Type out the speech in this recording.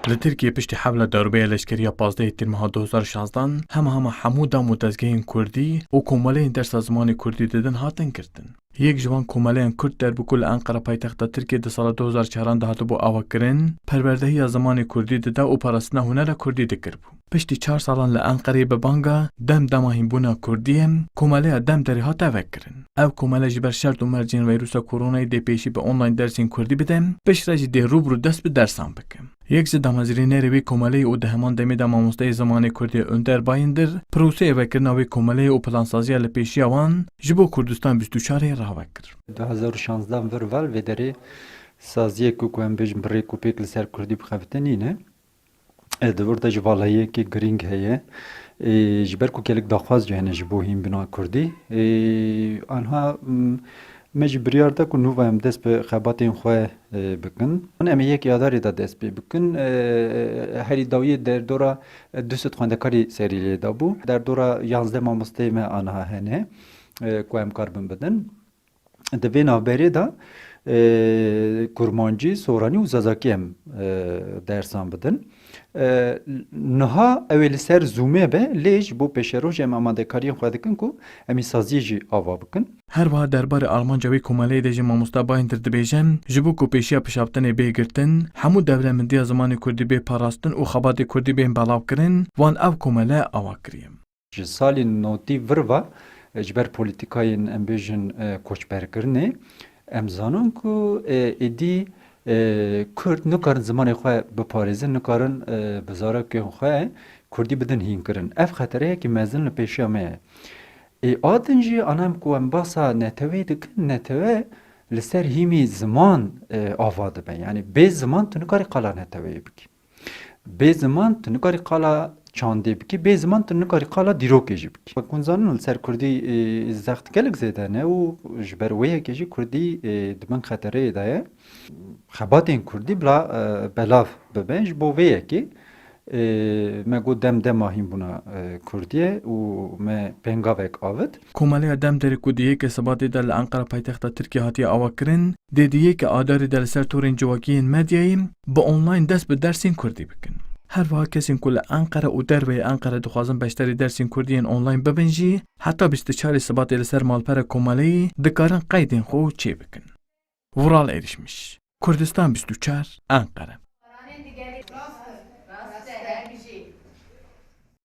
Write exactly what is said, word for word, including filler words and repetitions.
Li Tirkiyê piştî hewla darbeya leşkerî ya pazdehê Tîrmeha du hazar şazdan hema hema hemû dam û dezgehên kurdî û komeleyên dersa zimanê kurdî didin hatin girtin. Yek ji wan komeleyan kurd der bû ku li Enqera paytexta Tirkiyê di sala du hazar çaran de hatibû avakirin, perwerdehiya zimanê kurdî dida û parastina hunera kurdî dikiribû. Piştî çar salan li Enqereyê bi banga Dem Dema Hînbûna Kurdiyê, komeleya Dem Derê hate vekirin. Ev komele ji ber şert û mercên vîrusa koronayê dê pêşî bi online dersên kurdî bide, piştre jî dê rû bi rû dest bi dersan bike. Yek ji damezrînerê wê komeleyê û di heman demê de mamosteyê zimanê kurdî Önder Bayındır, proseyê vekirina wê komeleyê û plansaziya li pêşiya wan ji bo Kurdistan bîst û çarê rave kir. Du hazar û şanzdan vir val vê derê saziyek ku, ku em bêjin bi rêk û pêk li ser kurdî bixebite nîne. E, di vir de jî valahiyekê girîng heye. E, ji ber ku gelek daxwaz jî hene ji bo hînbûna kurdî. E, anha, m, me jî biryar da ku nûva em dest bi xebatên xwe, e, bikin. Em ê yekê Adarê de dest pê bikin. E, herî dawiyê derdora, e, du sed xwendekarî serî lê dabû. Derdora yanzdeh mamosteyê me aniha hene, e, ku em karibin bidin. Di vê navberê de, e, kurmancî, soranî û zazakî em, e, dersan bidin. E, niha ew ê li ser Zoomê be, lê ji bo pêşerojê em amadekariyên xwe dikin ku em ê saziyê jî ava bikin. Her wiha derbarê armanca wê komeleyê de jî mamosta Bayındır dibêje, ji bo ku pêşiya pişaftinê bê girtin, hemû dewlemendiya zimanê kurdî bê parastin û xebatê kurdî bên belavkirin, wan ev komele ava kiriye. Ji salên notî vir ve, e, ji ber polîtîkayên, em bêjin, e, koçberkirinê, em zanin ku, e, êdî, e, Kurd nikarin zimanê xwe biparêzin, nikarin, e, bi zarokên xwe kurdî bidin hînkirin. Ev xetereyekî mezin li pêşiya me ye. Ê a din jî ana em ku em basa neteweyê dikin, netewe li ser hîmî ziman, e, ava dibe. Yanî bê ziman tu nikarî qala neteweyê bikî. Bê ziman tu nikarî qala çandê bikî, bê ziman tu nikarî qala dîrokê jî bikî. Wek hûn zanin li ser kurdî, e, zext gelek zêde ne û ji ber wê yekê jî kurdî, e, di bin xetereyê de ye. Xebatên kurdî bila, e, belav bibe. Ji bo vê yekê, e, me got dem dema hînbûna, e, kurdiyê û me pêngavek avit. Komeleya Dem Derê ku di yekê Sibatê de li Enqera paytexta Tirkiyê hatiye avakirin, dê di yekê Adarê de li ser torên civakî yên medyayê bi online dest bi dersên kurdî bikin. Her wiha kesên ku li Enqere û derveyê Enqere dixwazin beşdarî dersên kurdî yên online bibin jî, heta bîst û çarê Sibatê li ser malpera komeleyê dikarin qeydên xwe çêbikin. Vural Erişmiş, Kurdistan bîst û çar, Enqere.